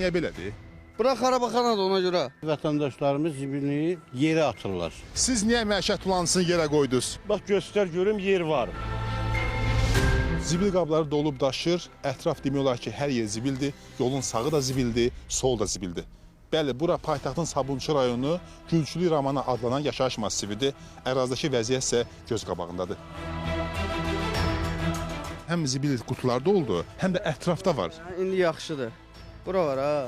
niyə belədir? Bura xarabaxanadır ona görə. Vətəndaşlarımız zibilini yerə atırlar. Siz niyə məişət tulantısını yerə qoydunuz? Bax göstər görüm yer var. Zibil qabları dolub daşır, ətraf demək olar ki, hər yer zibildir. Yolun sağı da zibildir, sol da zibildir. Bəli, bura paytaxtın Sabunçu rayonu Gülçülük Ramana adlanan yaşayış massividir. Ərazidəki vəziyyət isə göz qabağındadır. Həm zibil qutularda oldu, həm də ətrafda var. İndi yaxşıdır. Bura var ha.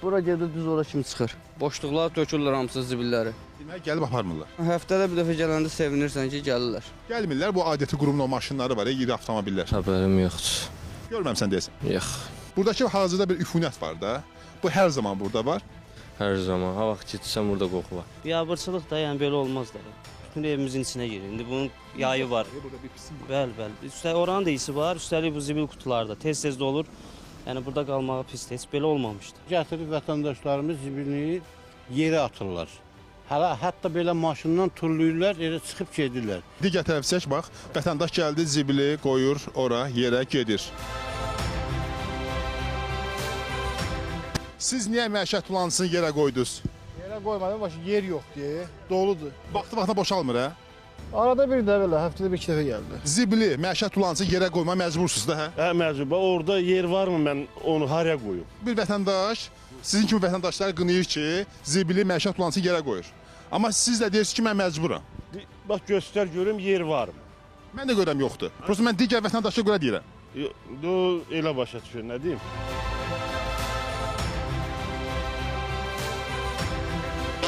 Bura gedir düz ora kimi çıxır. Boşluqlara tökürlər hamısı zibilləri. Demək gəlib aparmırlar. Həftədə bir dəfə gələndə sevinirsən ki, gəlirlər. Gəlmirlər, bu aidiyyəti qurumun o maşınları var, iri avtomobillər. Xəbərim yoxdur. Görməmsən deyəsən. Yox. Buradakı hazırda bir üfunət var da. Bu hər zaman burada var. Hər zaman. Ha vaxt getsəm burada qoxu var. Biabırçılıq da, yəni belə olmaz da. Bütün evimizin içinə girir. İndi bunun yayı var. Burada bir pisim var. Bəli, bəli. Üstəlik oranın da isi var, üstəlik bu zibil qutularda tez-tez dolur. Yəni burada qalmağı pisdir. Heç belə olmamışdı. Gətirib vətəndaşlarımız zibilini yerə atırlar. Hələ hətta belə maşından turlayırlar, elə çıxıb gedirlər. Digər tərəf bax, vətəndaş gəldi, zibili qoyur ora, yerə gedir. Siz niyə məişət tulantısını yerə qoydunuz? Yerə qoymadım, başı yer yoxdur, doludur. Vaxtı-vaxtına boşalmır, hə? Arada bir də belə, həftədə bir iki dəfə gəldi. Zibili, məişət tulantısını yerə qoyma məcbursunuz da, hə? Hə məcbur. Bax orada yer varmı mən onu haraya qoyum? Bir vətəndaş, sizin kimi vətəndaşlar qınayır ki, zibili, məişət tulantısını yerə qoyur. Amma siz də deyirsiniz ki, mən məcburam. Bax göstər görüm yer varmı? Mən də görürəm yoxdur. Prosta mən digər vətəndaşa görə deyirəm. Yox, elə başa düşür, nə deyim?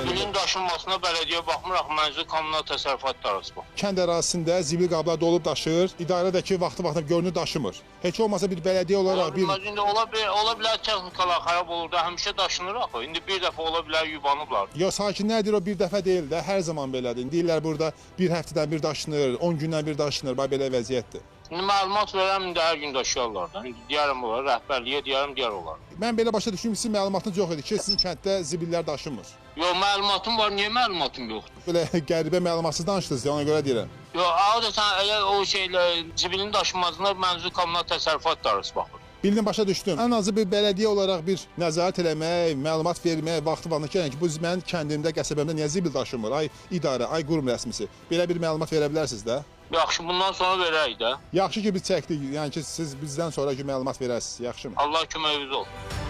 Zibilin daşınmasına bələdiyyə baxmır, axı mənzil kommunal təsərrüfat idarəsi baxır. Kənd ərazisində zibil qablar dolub daşır, idarədəki vaxtı-vaxtına görünür daşımır. Heç olmasa bir bələdiyyə olaraq bir İndi ola bilər texnikalar xarab olur da, həmişə daşınır axı. İndi bir dəfə ola bilər yubanıblar. Yox, sakinlər deyir o bir dəfə deyil də, hər zaman belədir. Deyirlər burada bir həftədən bir daşınır, 10 gündən bir daşınır, bax belə vəziyyətdir. İndi məlumat verəm, indi hər gün daşıyarlar da. İndi deyərəm olar, rəhbərliyə deyərəm, deyər olar. Mən belə başa düşdüm ki, sizin məlumatınız yox idi ki, sizin kənddə zibillər daşınmır. Yox, məlumatım var, niyə məlumatım yoxdur? Belə qəribə məlumatsız danışdınız deyə ona görə deyirəm. Yox, adətən elə o şeylə zibilin daşınmasına mənzil kommunal təsərrüfat idarəsi baxır. Bildim, başa düşdüm. Ən azı bir bələdiyyə olaraq bir nəzarət eləmək, məlumat vermək, vaxtı-vaxtına ki, yəni ki, bu mənim kəndimdə, qəsəbəmdə niyə zibil daşınmır? Ay idarə, ay qurum rəsmisi. Belə bir məlumat verə bilərsiniz də. Yaxşı, bundan sonra verəyik də. Yaxşı ki, biz çəkdik, yəni ki, siz bizdən sonra ki, məlumat verəsiniz, yaxşımı? Allah köməyiniz olsun.